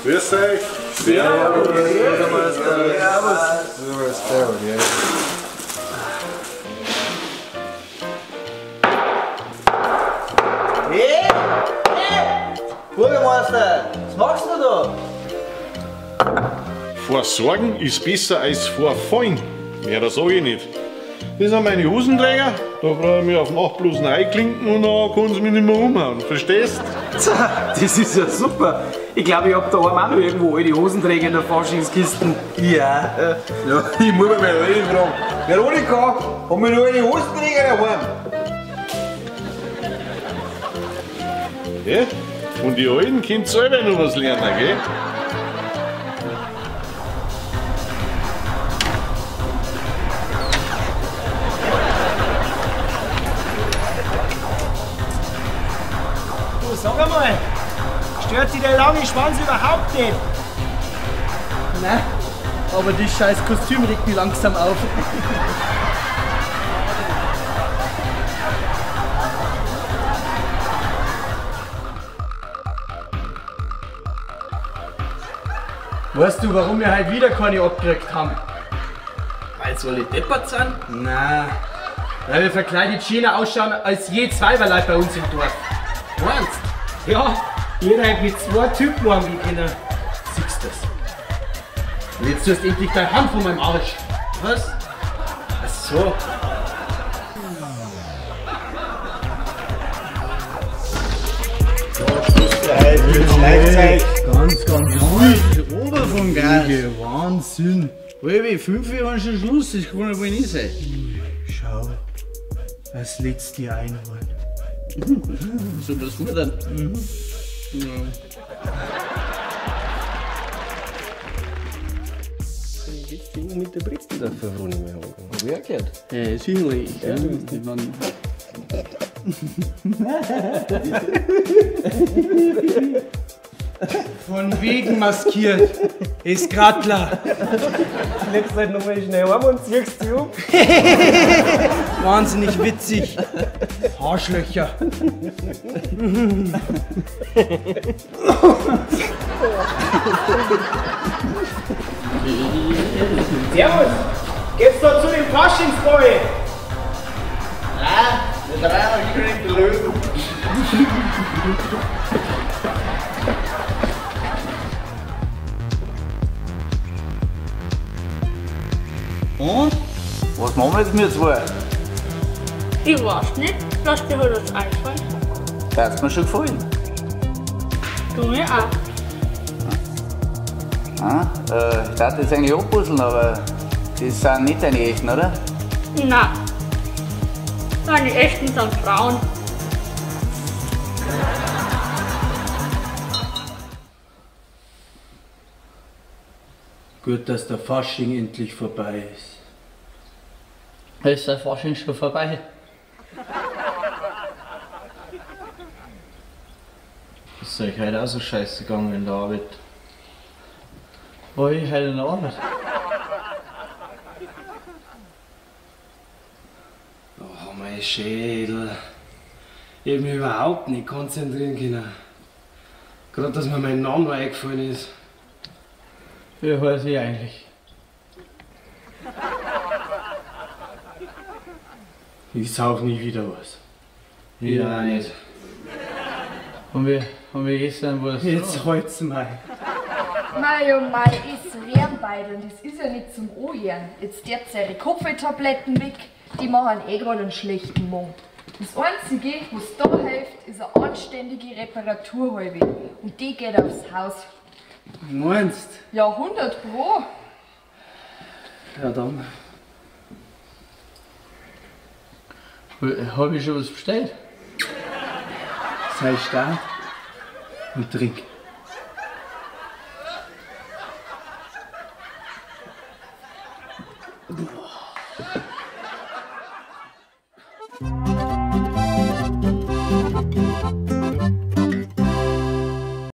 Grüß euch. Servus. Servus. Servus. Hey! Hey! Bürgermeister, was machst du da? Vorsorgen ist besser als vorfallen. Mehr, das sag ich nicht. Das sind meine Hosenträger, da brauche ich mich auf Nacht bloß reinklinken und dann können sie mich nicht mehr umhauen. Verstehst? Das ist ja super. Ich glaube, ich hab da auch noch irgendwo alte Hosenträger in der Faschingskiste. Ja. Ja, ich muss mir mal reden fragen. Veronika, haben wir noch eine Hosenträger daheim? Ja, von die Alten könnt ihr selber noch was lernen, gell? Du, sag einmal, stört sich der lange Schwanz überhaupt nicht? Nein, aber das scheiß Kostüm regt mich langsam auf. Weißt du, warum wir heute wieder keine abgekriegt haben? Weil sie alle deppert sind? Nein, weil wir verkleidet schöner ausschauen als je zwei Leute bei uns im Dorf. Meinst? Ja, jeder hat mit zwei Typen angehen können. Siehst das? Und jetzt tust du endlich deine Hand von meinem Arsch. Was? Ach so. Ganz, ganz ruhig. Ober vom Gas. Wahnsinn. 4:30 war schon Schluss, das kann ja wohl nicht sein. Schau, das letzte Einhorn. So was futtern. Mhm. Ja. Geht's dir mit der Brezel dafür, Frau nicht mehr? Hab ich auch gehört. Ja, sicherlich. Ja, ich mein. Von wegen maskiert. Ist grad klar. Legst halt nochmal schnell heim und ziehst sie um. Wahnsinnig witzig. Arschlöcher. Servus. Geht's da zu dem Faschingsboy? Nein, wir drei haben gekriegt, Löwen. Und? Was machen wir jetzt mit zwei? Ich weiß nicht, lass dir halt was einfallen. Das hat mir schon gefallen. Du mir auch. Ah, ich dachte jetzt eigentlich abpuzzeln, aber das sind nicht deine echten, oder? Nein. Meine echten sind Frauen. Gut, dass der Fasching endlich vorbei ist. Ist der Fasching schon vorbei? Ist euch heute auch so scheiße gegangen in der Arbeit? War ich heute in der Arbeit? Oh, mein Schädel. Ich hab mich überhaupt nicht konzentrieren können. Gerade, dass mir mein Name eingefallen ist. Wie heiß ich eigentlich? Ich sauf nie wieder was. Ich auch nicht. Und wir gestern was? Jetzt halt's mal. Mei oh mei, ist Rehrenbeideln, das ist ja nicht zum Anhören. Jetzt derbt eure Kopftabletten weg, die machen eh gerade einen schlechten Mund. Das Einzige, was da hilft, ist eine anständige Reparaturhalbe. Und die geht aufs Haus. Meinst? Ja, 100 Pro. Ja, dann. Hab ich schon was bestellt? Sei stark und trink. Boah.